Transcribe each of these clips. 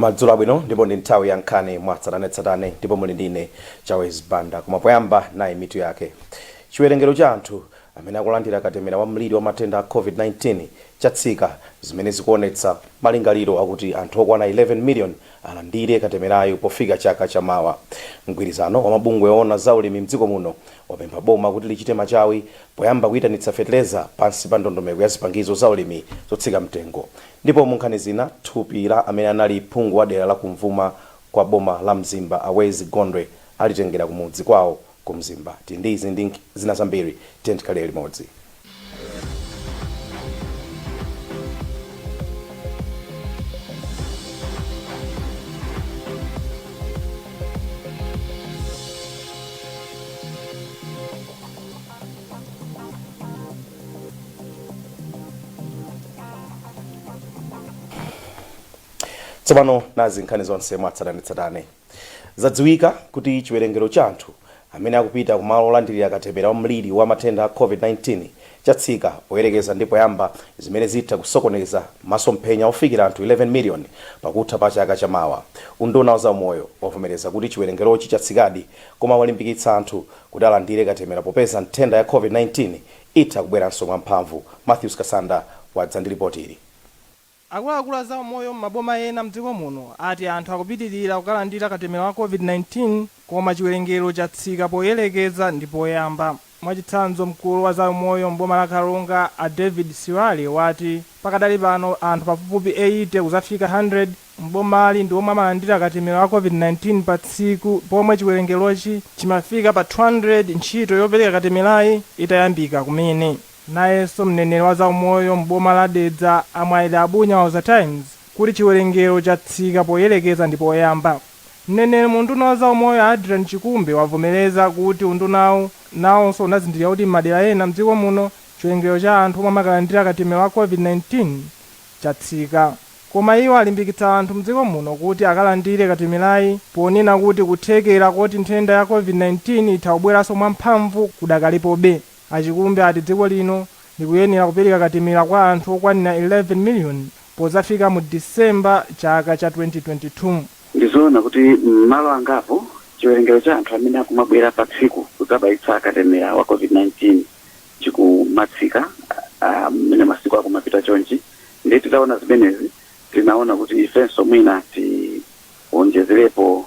Madzulo abwino, ndipo ndi nthawi ya nkhani mwatsatanetsatane, ndipo muli ndine Chawez Banda. Koma poyamba, nayi mitu yake. Chiwerengero cha anthu amene akulandira katemera wa mliri wa matenda a COVID-19 chatsika, zimene zikuonetsa malingaliro akuti anthu okwana 11 million alandire katemerayu pofika chaka chamawa. Mgwirizano wa mabungwe oona za ulimi mdziko muno wapempha boma kuti lichite machawi poyamba kuyitanitsa feteleza pansi pa ndondomeko ya zipangizo za ulimi zotsika mtengo. Ndipo mu nkhani zina, thupi la amene anali phungu wa dera la kumvuma kwa boma la Mzimba, Awezi Gondwe, alitengera kumudzi kwawo ku Mzimba. Tili ndi izi ndi zina zambiri, tiye tikhale limodzi. Tsopano nazi nkhani zonse mwatsatanetsatane. Zadziwika kuti chiwerengero cha anthu amene akupita kumalo olandirira katemera wa mliri wa matenda a COVID-19 chatsika poyerekeza ndi poyamba, zimene zitha kusokoneza masomphenya ofikira anthu 11 million pakutha pa chaka chamawa. Unduna wa zaumoyo wavomereza kuti chiwerengerochi chatsikadi, koma walimbikitsa anthu kuti alandire katemera popeza nthenda ya COVID-19 itha kubweranso mwamphamvu. Matthews Kasanda wadza ndi ripoti ili. Akuluakulu a zaumoyo m'maboma ena mdziko muno ati anthu akupitirira kukalandira katemera wa COVID-19, koma chiwerengero chatsika poyerekeza ndi poyamba. Mwachitsanzo, mkulu wa zaumoyo m'boma la Karonga, a David Siwale, wati pakadali pano anthu pafupifupi 80 kuzafika 100 m'bomali ndi omwe amalandira katemera wa COVID-19 pa tsiku, pomwe chiwerengerochi chimafika pa 200 ntchito yopereka katemerayi itayambika kumene. Nayenso mneneri wa zaumoyo m'boma la Dedza, a Mwaile Abunya, wauza Times kuti chiwerengero chatsika poyerekeza ndi poyamba. Mneneri mu unduna wa zaumoyo, Adrian Chikumbe, wavomereza kuti undunawu nawonso unazindikira kuti m'madera ena mdziko muno chiwerengero cha anthu omwe amakalandira katemera wa COVID-19 chatsika. Koma iwo alimbikitsa anthu mdziko muno kuti akalandire katemerayi, ponena kuti kuthekera koti nthenda ya COVID-19 itha kubweranso mwamphamvu kudakalipobe. A Chikumbe ati dziko lino likuyenera kupereka katemera kwa anthu okwanira 11 million podzafika mu December chaka cha 2022. Ndizoona kuti m'malo angapo chiwerengero cha anthu amene akumabwera pa tsiku kudzabayitsa katemera wa COVID-19 chikumatsika mmene masiku akumapita chonchi. Ndiye titaona zimenezi, tinaona kuti ifenso mwina tiwonjezerepo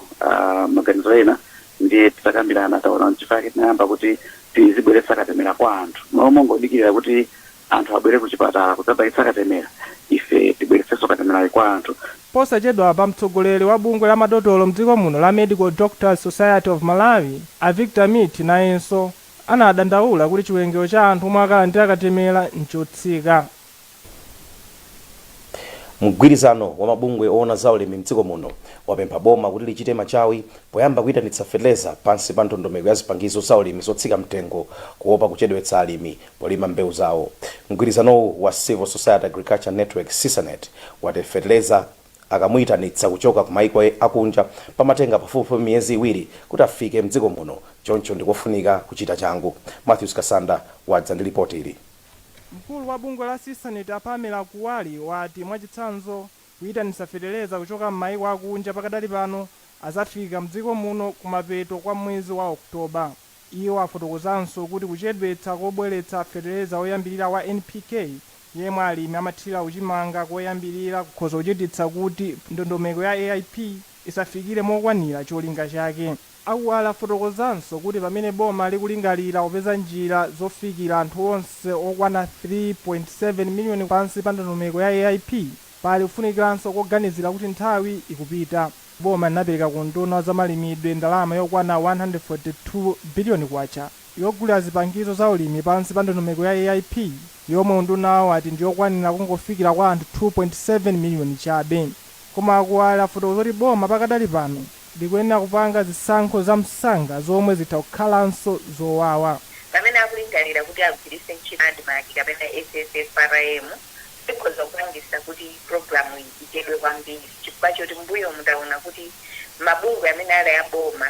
maganizo ena. Ndiye titakambirana, taona nchifukwa chake tinayamba kuti tizibweretsa katemera kwa anthu m'malo mongodikirira kuti anthu abwere kuchipatala kudzabayitsa katemera, ife tibweretsenso katemerayi kwa anthu. Posachedwapa, mtsogoleri wa bungwe la madotolo mdziko muno la Medical Doctors Society of Malawi, a Victor Mithi, nayenso anadandaula kuti chiwerengero cha anthu omwe akalandira katemera nchotsika. Mgwirizano wa mabungwe oona za ulimi mdziko muno wapempha boma kuti lichite machawi poyamba kuyitanitsa feteleza pansi pa ndondomeko ya zipangizo za ulimi zotsika mtengo, kuopa kuchedwetsa alimi polima mbewu zawo. Mgwirizanowu wa Civil Society Agriculture Network, CISANET, wati feteleza akamuyitanitsa kuchoka ku maiko akunja pamatenga pafupifupi miyezi 2 kuti afike mdziko muno, choncho ndikofunika kuchita changu. Matthews Kasanda wadza ndi ripoti ili. Mkulu wa bungwe la CISANET, a Pamela Kuwali, wati mwachitsanzo kuyitanitsa feteleza kuchoka m'maiko akunja pakadali pano azafika mdziko muno kumapeto kwa mwezi wa Oktoba. Iwo afotokozanso kuti kuchedwetsa kobweretsa feteleza woyambirira wa NPK yemwe alimi amathira kuchimanga koyambirira kukhoza kuchititsa kuti ndondomeko ya AIP isafikire mokwanira cholinga chake. A Kuwali afotokozanso kuti pamene boma likulingalira kupeza njira zofikira anthu onse okwana 3.7 miliyoni pansi pa ndondomeko ya AIP, pali kufunikiranso koganizira kuti nthawi ikupita. Boma linapereka ku unduna wa zamalimidwe ndalama yokwana K142 biliyoni yogulira zipangizo za ulimi pansi pa ndondomeko ya AIP, yomwe undunawo ati ndiyokwanira kungofikira kwa anthu 2.7 miliyoni chabe. Koma a Kuwali afotokoza kuti boma pakadali pano likuyenera kupanga zisankho za msanga zomwe zitha kukhalanso zowawa. Pamene akulingalira kuti agwiritse ntchito ADMARC kapena SFFRM, zikhoza kupangisa kuti programme iyi ichedwe kwambiri, chifukwa choti mbuyomu taona kuti mabungwe amene ali aboma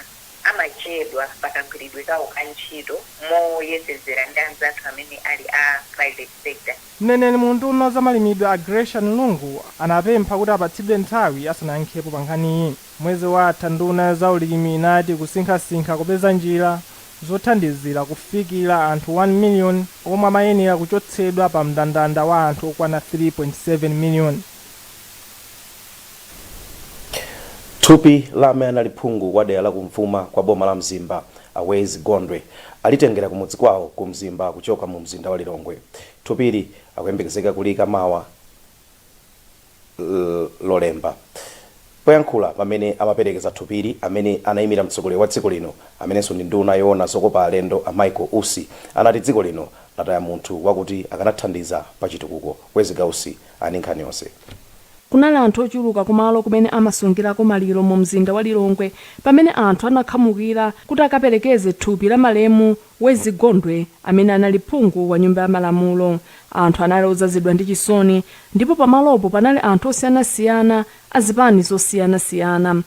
Amachedwa pakagwiridwe kawo ka ntchito moyesezera ndi anzathu amene ali a private sector. Mneneri mu unduna wa zamalimidwe, a Gresham Lungu, anapempha kuti apatsidwe nthawi asanayankhepo pa nkhaniyi. Mwezi watha, nduna ya zaulimi inati kusinkhasinkha kupeza njira zothandizira kufikira anthu 1 million omwe amayenera kuchotsedwa pa mndandanda wa anthu okwana 3.7 million. Thupi la amene anali phungu wa dera la kumvuma kwa boma la Mzimba, a Wezi Gondwe, alitengera kumudzi kwawo ku Mzimba kuchoka mu mzinda wa Lilongwe. Thupili akuyembekezeka kuliyika mawa Lolemba. Poyankhula pamene amaperekeza thupili, amene anayimira mtsogoleri wa dziko lino amenenso ndi nduna yoona zokopa alendo, a Michael Usi, anati dziko lino lataya munthu wakuti akanathandiza pa chitukuko. Wezi Gausi ali ndi nkhani yonse. Kunali anthu ochuluka kumalo kumene amasungirako maliro mu mzinda wa Lilongwe pamene anthu anakhamukira kuti akaperekeze thupi la malemu Wezi Gondwe amene anali phungu wa nyumba ya malamulo. Anthu anali odzazidwa ndi chisoni ndipo pamalopo panali anthu osiyanasiyana a zipani zosiyanasiyana.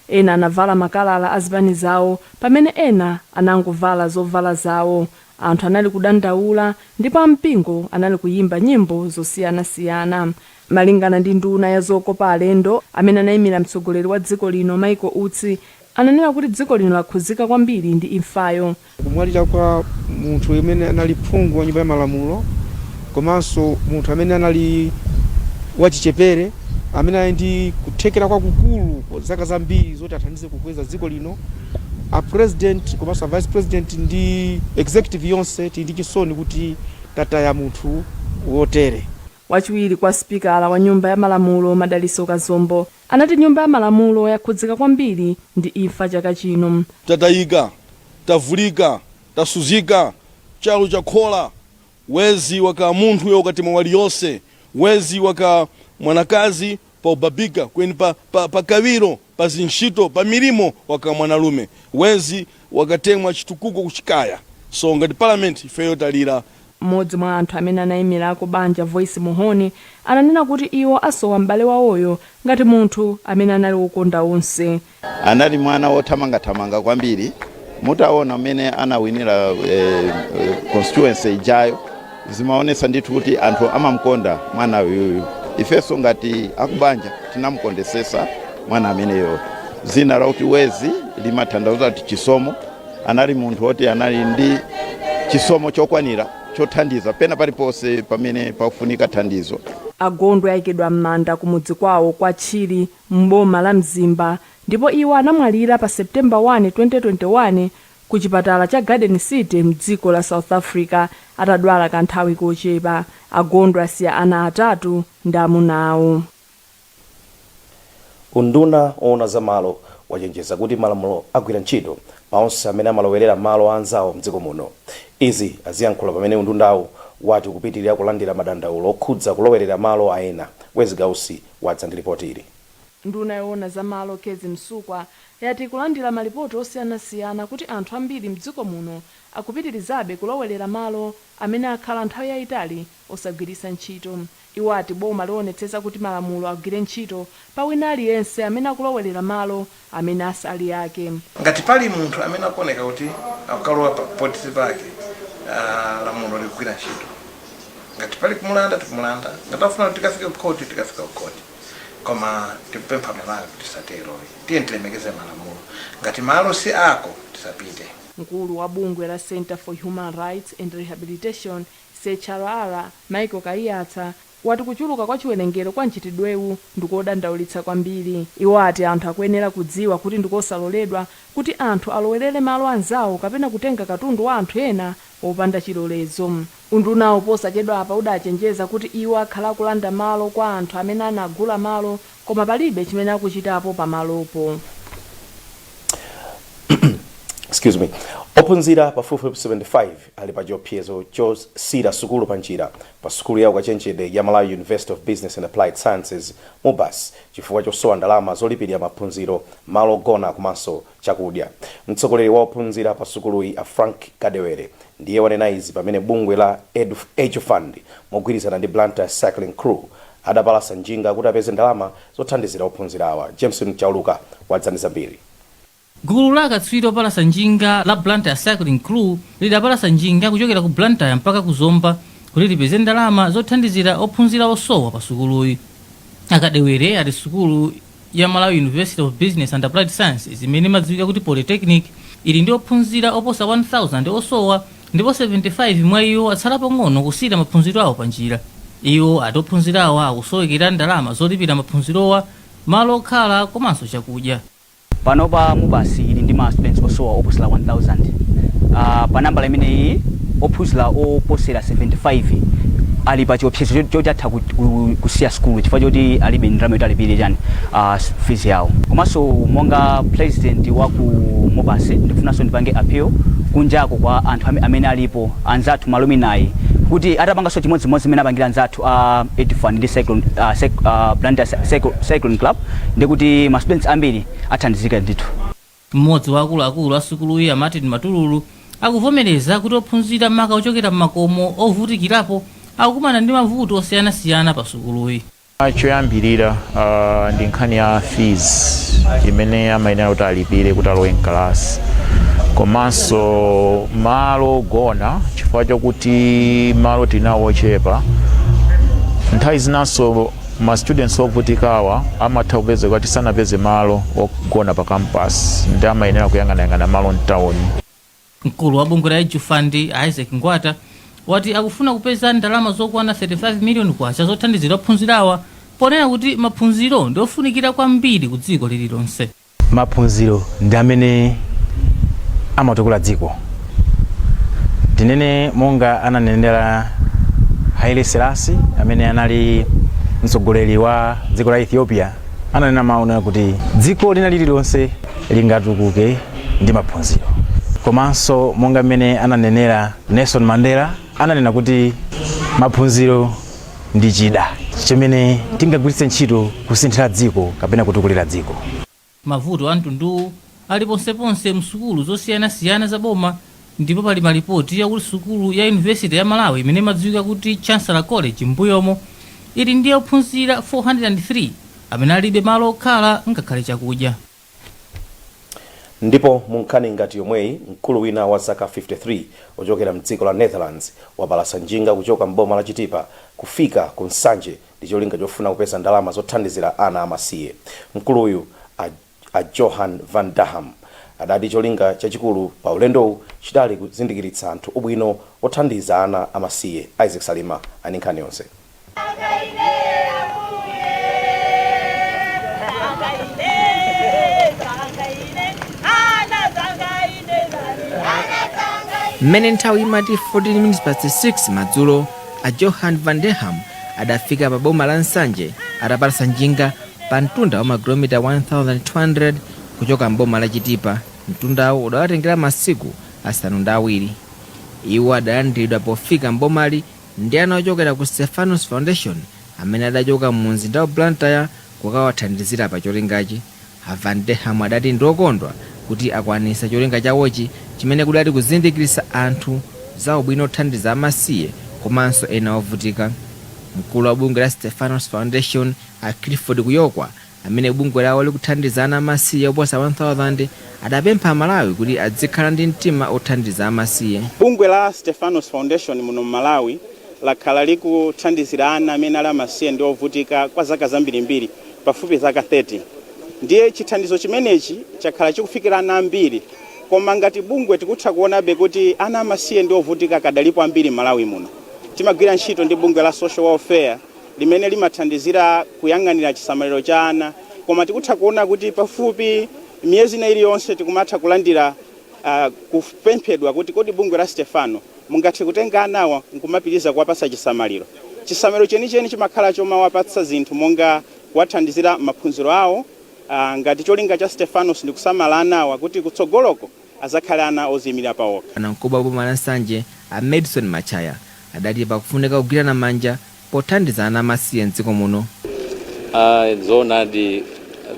Ena anavala makalala a zipani zawo pamene ena anangovala zovala zawo. Anthu anali kudandaula ndipo ampingo anali kuyimba nyimbo zosiyanasiyana. Malingana ndi nduna ya zokopa alendo amene anayimira mtsogoleri wa dziko lino, Michael Usi, ananena kuti dziko lino lakhuzika kwambiri ndi imfayo. Kumwalira kwa munthu amene anali phungu wa nyumba ya malamulo komanso munthu amene anali wachichepere amene ali ndi kuthekera kwakukulu kwa zaka zambiri zoti athandize kukweza dziko lino, a President komanso a Vice President ndi executive yonse tili ndi chisoni kuti tataya munthu wotere. Wachiwiri kwa sipikala wa nyumba ya malamulo, Madalitso Kazombo, anati nyumba ya malamulo yakhudzika kwambiri ndi imfa chaka chino. Tatayika, tavulika, tasuzika, chalo chakhola, wezi waka munthu uyo ukatemwa waliyonse, wezi waka mwanakazi pa ubabika kweni pa kawiro pa zintchito pa milimo waka mwanalume, wezi wakatemwa chitukuko kuchikaya. So ngati parliament ifeyo talira. Mmodzi mwa anthu amene anayimirako banja, Voice Muhoni, ananena kuti iwo asowa m'bale wawoyo ngati munthu amene anali wokonda onse. Anali mwana wothamangathamanga kwambiri. Mutaona mmene anawinira constituency ijayo, zimaonetsa ndithu kuti anthu amamkonda mwana uyuyu. Ifenso ngati akubanja tinamukondesesa mwana ameneyo. Zina lakuti Wezi limatanthauza kuti chisomo. Anali munthu woti anali ndi chisomo chokwanira chothandiza pena paliponse pamene pakufunika thandizo. A Gondwe ayikidwa m'manda kumudzi kwawo kwa Tchiri m'boma la Mzimba ndipo iwo anamwalira pa September 1, 2021 ku chipatala cha Garden City mdziko la South Africa atadwala kanthawi kochepa. A Gondwe asiya ana atatu ndi amuna awo. Unduna oona za malo wachenjeza kuti malamulo agwira ntchito pa onse amene amalowerera malo a anzawo mdziko muno. Izi aziyankhula pamene undunawu wati ukupitirira kulandira madandaulo okhudza kulowerera malo a ena. Wezi Gausi wadza ndi ripoti ili. Nduna yoona za malo, Kezzie Msukwa, yati kulandira malipoti osiyanasiyana kuti anthu ambiri mdziko muno akupitirizabe kulowelera malo amene akhala nthawi yayitali osagwiritsa ntchito. Iwo ati boma liwonetsetsa kuti malamulo agwire ntchito pa wina aliyense amene akulowelera malo amene asali ake. Ngati pali munthu amene akuoneka kuti akukalowa pa poti pake, lamulo likugwira ntchito. Ngati pali kumulanda, tikumulanda. Ngati afuna kuti tikafike ku khoti, tikafika ku khoti. Koma tikupempha Malawi kuti tisatero, tiye tilemekeze malamulo. Ngati malo si ako, tisapite. Mkulu wa bungwe la Center for Human Rights and Rehabilitation, CHRR, Michael Kaiyatsa, wati kuchuluka kwa chiwerengero kwa mchitidwewu ndikodandaulitsa kwambiri. Iwo ati anthu akuyenera kudziwa kuti ndikosaloledwa kuti anthu alowerere malo anzawo kapena kutenga katundu wa anthu ena popanda chilolezo. Undunawo posachedwapa udachenjeza kuti iwo akhala akulanda malo kwa anthu amene anagula malo koma palibe chimene akuchitapo pamalopo. Excuse me. Ophunzira pafupifupi 75 ali pa chiopsezo chosiyira sukulu pa njira pa sukulu ya ukachenjede ya Malawi University of Business and Applied Sciences, MUBAS, chifukwa chosowa ndalama zolipirira maphunziro, malo ogona komanso chakudya. Mtsogoleri wa ophunzira pa sukuluyi, a Frank Kadewere, ndiye wanena izi pamene bungwe la EduFund mogwirizana ndi Blantyre Cycling Crew adapalasa njinga kuti apeze ndalama zothandizira ophunzira awa. Jameson Chauluka wadza ndi zambiri. Gulu la akatswiri opalasa njinga la Blantyre Cycling Crew lidapalasa njinga kuchokera ku Blantyre mpaka ku Zomba kuti lipeze ndalama zothandizira ophunzira osowa pa sukuluyi. Akadewere ati sukulu ya Malawi University of Business and Applied Sciences, imene imadziwika kuti Polytechnic, ili ndi ophunzira oposa 1000 osowa ndipo 75 mwa iwo atsala pang'ono kusiyira maphunziro awo panjira. Iwo ati ophunzirawa akusowekera ndalama zolipira maphunzirowa, malo okhala komanso chakudya. Panopa MUBAS ili ndi ma students osowa oposera 1000. Pa nambala imeneyi, ophunzira oposera 75 ali pa chiopsezo choti atha kusiya sukulu chifukwa choti alibe ndalama yoti alipire chani, fees yawo. Komanso monga president wa ku MUBAS, ndikufunanso ndipange appeal kunjako kwa anthu amene alipo, anzathu ma alumni, kuti atapanganso chimodzimodzi imene apangira anzathu a Edufund ndi Cyclone, Blantyre Cycling Club, ndikuti ma students ambiri athandizika ndithu. Mmodzi wa akuluakulu a sukuluyi, a Martin Matululu, akuvomereza kuti ophunzira, maka ochokera m'makomo ovutikirapo, akukumana ndi mavuto osiyanasiyana pa sukuluyi. Choyambirira ndi nkhani ya fees imene amayenera kuti alipire kuti alowe mkalasi, komanso malo ogona, chifukwa chokuti malo tinawo ochepa. Nthawi zinanso ma students ovutikawa amatha kupeza kuti sanapeze malo ogona pa campus, ndi amayenera kuyang'anayang'ana malo mtawuni. Mkulu wa bungwe la Edufund, Isaac Ngwata, wati akufuna kupeza ndalama zokwana 35 miliyoni kwacha zothandizira ophunzirawa, ponena kuti maphunziro ndi ofunikira kwambiri ku dziko lililonse. Maphunziro ndi amene amatukula dziko. Ndinene monga ananenera Haile Selassie, amene anali mtsogoleri wa dziko la Ethiopia, ananena mawu kuti dziko lina lililonse lingatukuke ndi maphunziro. Komanso monga mmene ananenera Nelson Mandela, ananena kuti maphunziro ndi chida chimene tingagwiritse ntchito kusinthira dziko kapena kutukulira dziko. Mavuto a mtunduwu ali ponseponse msukulu zosiyanasiyana za boma, ndipo pali malipoti yakuti sukulu ya University ya Malawi, imene imadziwika kuti Chancellor College m'mbuyomo, ili ndi ophunzira 403 amene alibe malo okhala ngakhale chakudya. Ndipo mu nkhani ngati yomweyi, mkulu wina wa zaka 53 ochokera mdziko la Netherlands wapalasa njinga kuchoka mboma la Chitipa kufika ku Nsanje ndi cholinga chofuna kupeza ndalama zothandizira ana amasiye. Mkuluyu, a Johan van Daham, adati cholinga chachikulu pa ulendowu chidali kuzindikiritsa anthu ubwino othandiza ana amasiye. Isaac Salima ali nkhani yonse. Mmene nthawi imati 14 minutes past 6 madzulo, a Johan van Daham adafika pa boma la Nsanje atapalasa njinga pa mtunda wa makilomita 1200 kuchoka mboma la Chitipa. Mtundawu udawatengera masiku 7. Iwo adalandiridwa pofika mbomali ndi ana ochokera ku Stephanus Foundation amene adachoka mu mzinda wa Blantyre kukawathandizira pa cholingachi. A van Daham adati ndi okondwa kuti akwanitsa cholinga chawochi, chimene kudali kuzindikiritsa anthu za ubwino othandiza amasiye komanso ena ovutika. Mkulu wa bungwe la Stephanus Foundation, a Clifford Kuyokwa, amene bungwe lawo likuthandiza ana amasiye oposa 1000, adapempha Amalawi kuti adzikhala ndi mtima othandiza amasiye. Bungwe la Stephanus Foundation muno mMalawi lakhala likuthandizira ana amene ali amasiye ndi ovutika kwa zaka zambirimbiri, pafupi zaka 30. Ndiye chithandizo chimenechi chakhala chikufikira ana ambiri, koma ngati bungwe tikutha kuonabe kuti ana amasiye ndi ovutika kadalipo ambiri m'Malawi muno. Timagwira ntchito ndi bungwe la social welfare limene limathandizira kuyang'anira chisamaliro cha ana, koma tikutha kuona kuti pafupi miyezi ina iliyonse tikumatha kulandira kupemphedwa kuti kodi bungwe la Stefano mungathe kutenga anawa nkumapitiriza kuwapatsa chisamaliro. Chisamaliro chenicheni chimakhala chomawapatsa zinthu monga kuwathandizira maphunziro awo, ngati cholinga cha Stephanus ndi kusamala anawa kuti kutsogoloko azakhale ana oziyimirira pawokha. Bwanamkubwa wa boma la Nsanje, a Madison Machaya, adati pakufunika kugwirana manja pothandiza ana amasiye mdziko muno. Zoonadi,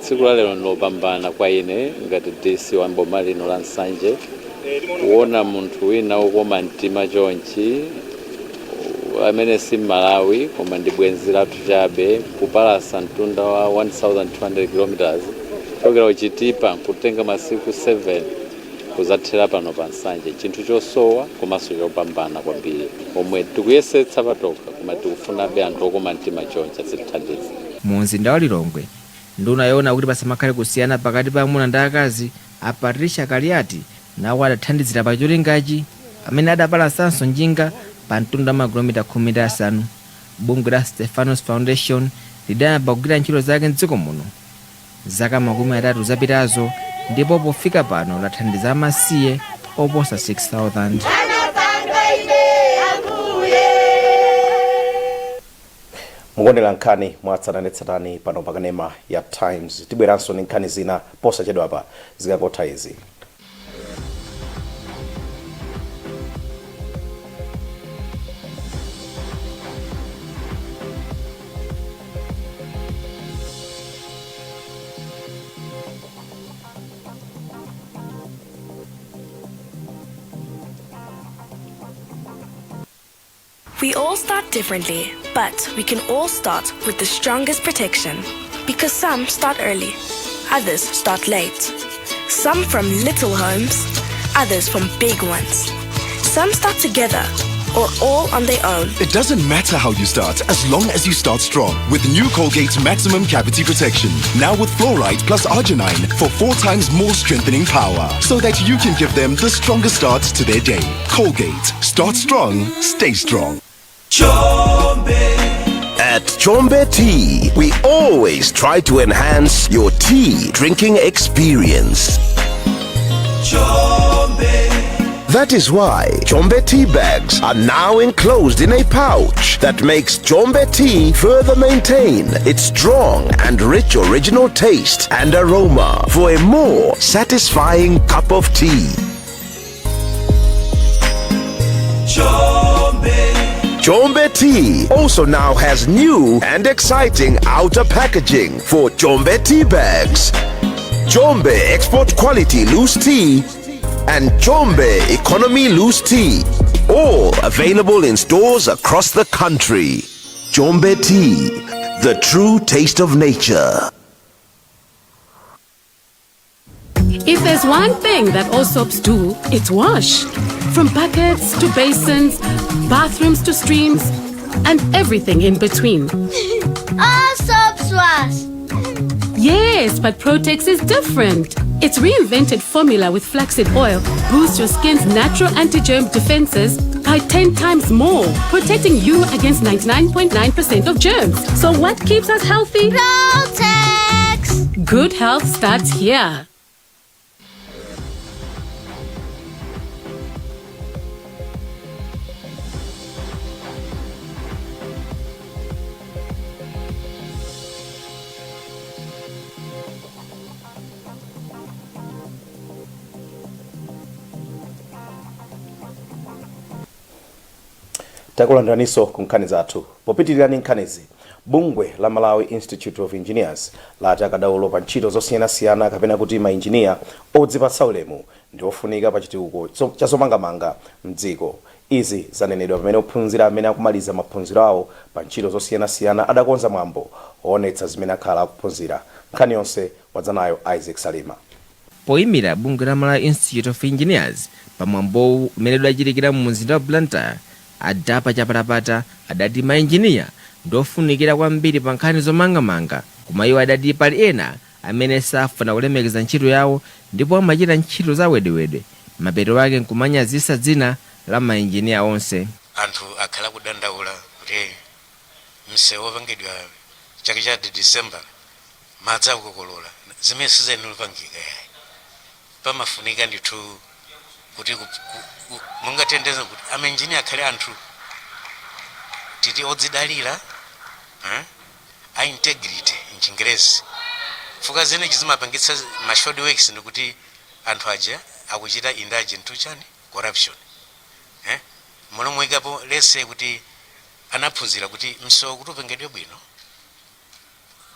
tsiku la lero ndilopambana kwa ine ngati DC wa boma lino la Nsanje, kuona munthu wina wokoma mtima chonchi, amene si Malawi koma ndi bwenzi lathu chabe, kupalasa mtunda wa 1200 kilometers. Kuchokera kuchitipa nkutenga masiku 7 kuzathera pano pa Nsanje, chinthu chosowa komanso chopambana kwambiri omwe tikuyesetsa patokha, koma tikufunabe anthu okoma mtima choncha zitithandize. Mu mzinda wa Lilongwe, nduna yoona kuti pasamakhale kusiyana pakati pa amuna ndi akazi, a Patricia Kaliati, nawo adathandizira pa cholingachi pamene adapalasanso njinga pa mtunda wa makilomita 15. Bungwe la Stephanos Foundation lidayamba kugwira ntchito zake mdziko muno zaka 30 zapitazo ndipo pofika pano lathandiza amasiye oposa 6,000. Mukuonera nkhani mwatsatanetsatane pano pakanema ya Times. Tibweranso ndi nkhani zina posachedwapa zikangotha izi. We all start differently, but we can all start with the strongest protection. Because some start early, others start late. Some from little homes, others from big ones. Some start together or all on their own. It doesn't matter how you start, as long as you start strong. With new Colgate Maximum Cavity Protection. Now with fluoride plus arginine for 4 times more strengthening power. So that you can give them the strongest start to their day. Colgate. Start strong, stay strong. At Chombe Tea, we always try to enhance your tea drinking experience. That is why Chombe tea bags are now enclosed in a pouch that makes Chombe tea further maintain its strong and rich original taste and aroma for a more satisfying cup of tea. Chombe Tea also now has new and exciting outer packaging for Chombe tea bags. Chombe Export Quality Loose Tea and Chombe Economy Loose Tea. All available in stores across the country. Chombe Tea, the true taste of nature. If there's one thing that all soaps do, it's wash. From buckets to basins, bathrooms to streams, and everything in between. All soaps wash. Yes, but Protex is different. Its reinvented formula with flaxseed oil boosts your skin's natural anti-germ defenses by 10 times more, protecting you against 99.9% of germs. So what keeps us healthy? Protex! Good health starts here. Takulandiraninso ku nkhani zathu. Popitirira ndi nkhanizi, bungwe la Malawi Institute of Engineers lati akadaulo pa ntchito zosiyanasiyana kapena kuti mainjiniya odzipatsa ulemu ndi ofunika pa chitukuko cha zomangamanga mdziko. Izi zanenedwa pamene ophunzira amene akumaliza maphunziro awo pa ntchito zosiyanasiyana adakonza mwambo oonetsa zimene akhala akuphunzira. Nkhani yonse wadzanayo Isaac Salima. Poyimira bungwe la Malawi Institute of Engineers pamwambowu umene udachitikira mu mzinda wa Blantyre, Adapa Chapatapata adati mainjiniya ndofunikira kwambiri pa nkhani zomangamanga, koma iwo adati pali ena amene safuna kulemekeza ntchito yawo ndipo amachita ntchito za wedewede, mapeto ake nkumanyazisa dzina la mainjiniya onse. Anthu akhala kudandaula kuti msewu wopangidwa chaka cha December madzi akukokolola, zimene sizenera kupangika yayi. Pamafunika ndithu kuti mungatendeze kuti amainjiniya akhale anthu titi odzidalira, a integrity mchingerezi, fuka zinechi zimapangitsa ma short works ndikuti anthu aja akuchita indulge into chani, corruption. Muno muyikapo lese kuti anaphunzira kuti msewu kuti upengedwe bwino,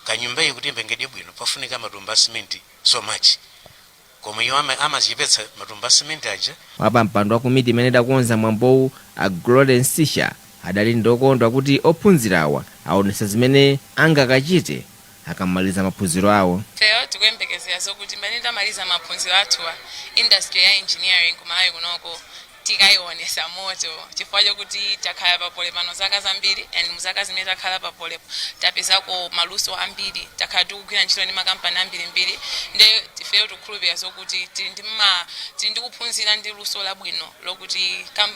kanyumba iyi kuti ipengedwe bwino, pafunika matumba a cement so much, koma iwo amachepetsa matumba a cement aja. Wapampando wa komiti imene idakonza mwambowu, a Glory Nsisha, adali ndokondwa kuti ophunzirawa aonetsa zimene angakachite Akamaliza maphunziro awo. Ifeyo tikuyembekezera zokuti mmene tamaliza maphunziro athuwa, industry ya engineering kuMalawi kunoko tikayionesa moto, chifukwa chokuti takhala pa Poly pano zaka zambiri, and muzaka zimene takhala pa Polypo tapezako maluso ambiri, takhala tikugwira ntchito ndi makampani ambirimbiri. Nde ifeyo tikukhulupirira zokuti tili ndi kuphunzira ndi luso labwino lokuti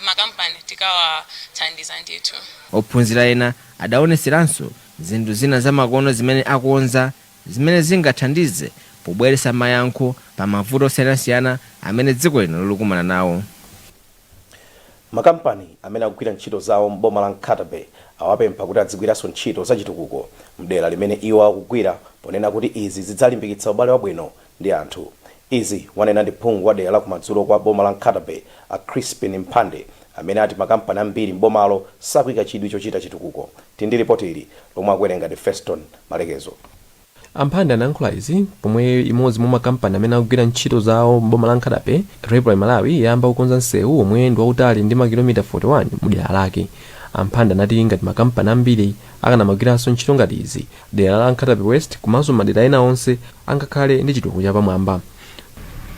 makampani tikawathandiza ndithu. Ophunzira ena adaoneseranso zinthu zina zamakono zimene akonza zimene zingathandize pobweretsa mayankho pa mavuto osiyanasiyana amene dziko lino likukumana nawo. Makampani amene akugwira ntchito zawo m'boma la Nkhata Bay awapempha kuti adzigwiranso ntchito zachitukuko mdera limene iwo akugwira, ponena kuti izi zidzalimbikitsa ubale wabwino ndi anthu. Izi wanena ndi phungu wa dera la kumadzulo kwa boma la Nkhata Bay, a Crispin Mphande, amene ati makampani ambiri m'bomalo sakuyika chidwi chochita chitukuko. Tindi ripoti ili lomwe akuwerenga ndi Feston Malekezo. Amphande anayankhula izi pomwe imodzi mwa makampani amene akugwira ntchito zawo m'boma la Nkhata Bay, Raiply Malawi, yayamba kukonza msewu omwe ndi wautali ndi makilomita 41 mu dera lake. Amphande anati ngati makampani ambiri akanamagwiranso ntchito ngati izi, dera la Nkhata Bay West komanso madera ena onse angakhale ndi chitukuko chapamwamba.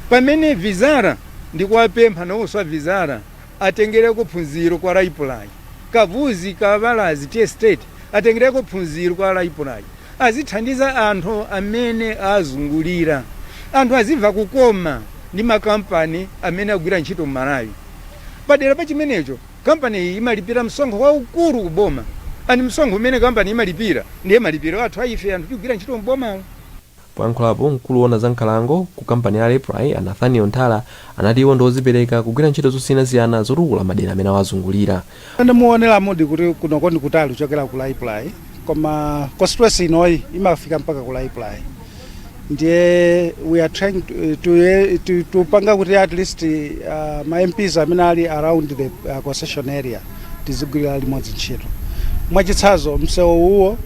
Pamene Vizara, ndikuwapempha nawonso a Vizara atengereko phunziro kwa Raiply, Kavuzi Kavalazi Tea Estate atengereko phunziro kwa Raiply, azithandiza anthu amene azungulira, anthu azimva kukoma ndi makampani amene agwira ntchito m'Malawi. Padera pa chimenecho, kampani iyi imalipira msonkho waukulu kuboma, ani msonkho umene kampani imalipira ndiye malipiro athu aife anthu tigwira ntchito m'bomawo. Poyankhulapo, mkulu woona za nkhalango ku kampani ya Raiply, a Nathaniel Nthala, anati iwo ndi odzipereka kugwira ntchito zosiyanasiyana zotukula madera amene awazungulira. Ndimuonera mudi kuti kunoko ndi kutali kuchokera ku Raiply, koma constituency inoyi imafika mpaka ku Raiply. Ndiye we are trying to panga kuti at least ma MPs amene ali around the concession area tizigwirira limodzi ntchito. Mwachitsanzo, msewu uwo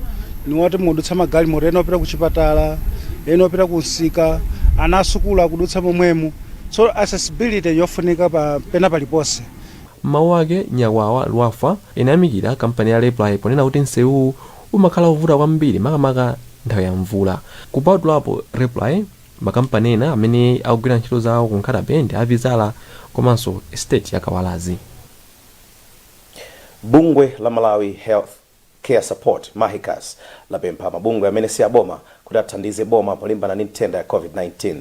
ni woti mudutsa magalimoto, ena opita ku chipatala, ena opita ku msika, ana asukulu akudutsa momwemu, so accessibility yofunika pa pena paliponse. M'mawu ake, Nyakwawa Lwafa inayamikira kampani ya Raiply ponena kuti msewuwu umakhala ovuta kwambiri, makamaka nthawi ya mvula. Kupatulapo Raiply, makampani ena amene akugwira ntchito zawo ku Nkhata Bay ndi a Vizara komanso estate ya Kawalazi. Bungwe la Malawi Health Care Support, MAHECAS, lapempha mabungwe amene si aboma kuti athandize boma polimbana ndi nthenda ya COVID-19.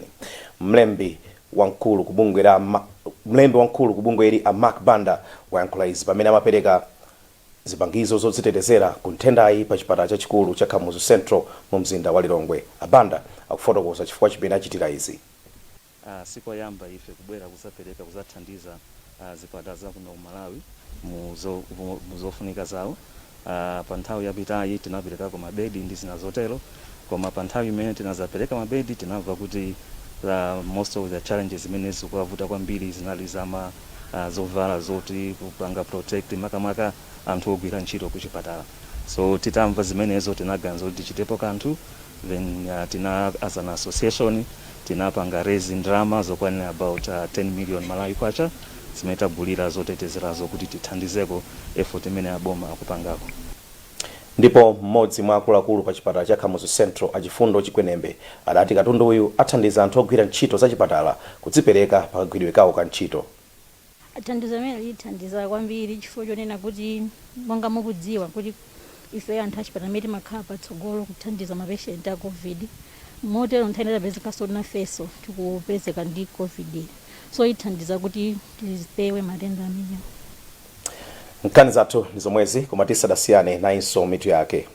Mlembi wamkulu ku bungweli, a Mark Banda, wayankhula izi pamene amapereka zipangizo zodzitetezera ku nthendayi pa chipatala chachikulu cha Kamuzu Central mu mzinda wa Lilongwe. A Banda akufotokoza chifukwa chimene achitira izi. Sikoyamba ife kubwera kuzapereka, kuzathandiza zipatala za kuno ku Malawi mu zofunika zawo. Pa nthawi yapitayi tinaperekako mabedi ndi zina zotero, koma pa nthawi imene tinazapereka mabedi tinamva kuti most of the challenges zimene zikuwavuta kwambiri zinali zama zovala zoti kupanga protect, makamaka anthu ogwira ntchito kuchipatala. So titamva zimenezo tinaganiza kuti tichitepo kanthu. Then tina as an association tinapanga raise ndalama zokwanira about 10 million Malawi kwacha zimene tagulira zotetezerazo kuti tithandizeko effort imene aboma akupangako. Ndipo mmodzi mwa akuluakulu pa chipatala cha Kamuzu Central, Achifundo Chikwenembe, adati katundu uyu athandiza anthu ogwira ntchito za chipatala kudzipereka pakagwiridwe kawo ka ntchito. Thandizo limene lithandiza kwambiri, chifukwa chonena kuti monga mukudziwa kuti ife anthu achipatala amene timakhala patsogolo kuthandiza mapeshenti a COVID, motero nthawi ina tapezekanso nafenso tikupezeka ndi COVID, so ithandiza kuti tipewe matenda amenewa. Nkhani zathu ndi zomwezi, koma tisadasiyane, nayinso mitu yake.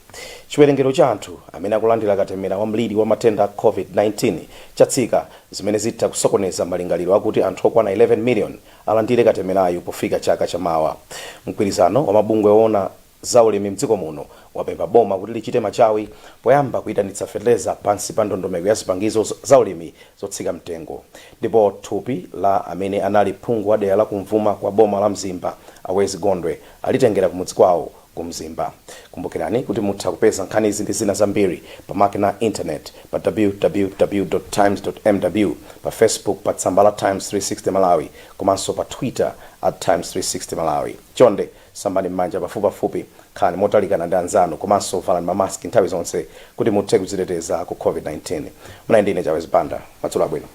Chiwerengero cha anthu amene akulandira katemera wa mliri wa matenda a COVID-19 chatsika, zimene zitha kusokoneza malingaliro akuti anthu okwana 11 million alandire katemerayu pofika chaka chamawa. Mgwirizano wa mabungwe owona zaulimi mdziko muno wapempha boma kuti lichite machawi poyamba kuyitanitsa feteleza pansi pa ndondomeko ya zipangizo zaulimi zotsika mtengo. Ndipo thupi la amene anali phungu wa dera la kumvuma kwa boma la Mzimba, a Wezi Gondwe, alitengera kumudzi kwawo ku Ku Mzimba. Kumbukirani kuti mutha kupeza nkhanizi ndi zina zambiri pa makina internet pa www times mw, pa Facebook pa tsamba la Times 360 Malawi, komanso pa Twitter @Times360Malawi. Chonde sambani m'manja pafupipafupi, khalani motalikana ndi anzanu, komanso valani mamaski nthawi zonse kuti muthe kudziteteza ku COVID-19. Munali ndine Chawezi Banda. Madzulo abwino.